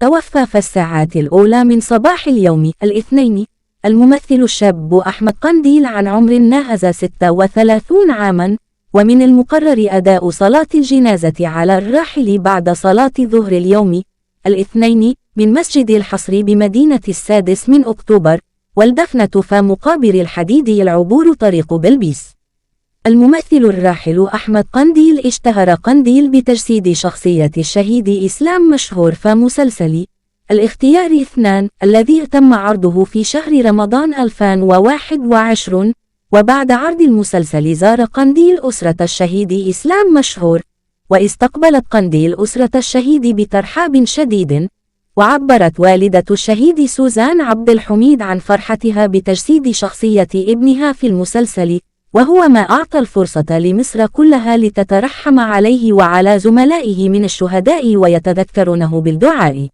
توفى في الساعات الأولى من صباح اليوم الاثنين الممثل الشاب أحمد قنديل عن عمر ناهز 36 عاما، ومن المقرر أداء صلاة الجنازة على الراحل بعد صلاة ظهر اليوم الاثنين من مسجد الحصر بمدينة السادس من أكتوبر، والدفنة في مقابر الحديدي العبور طريق بلبيس. الممثل الراحل أحمد قنديل اشتهر قنديل بتجسيد شخصية الشهيد إسلام مشهور في مسلسل الاختيار 2 الذي تم عرضه في شهر رمضان 2021. وبعد عرض المسلسل زار قنديل أسرة الشهيد إسلام مشهور، واستقبلت قنديل أسرة الشهيد بترحاب شديد. وعبرت والدة الشهيد سوزان عبد الحميد عن فرحتها بتجسيد شخصية ابنها في المسلسل، وهو ما أعطى الفرصة لمصر كلها لتترحم عليه وعلى زملائه من الشهداء ويتذكرونه بالدعاء.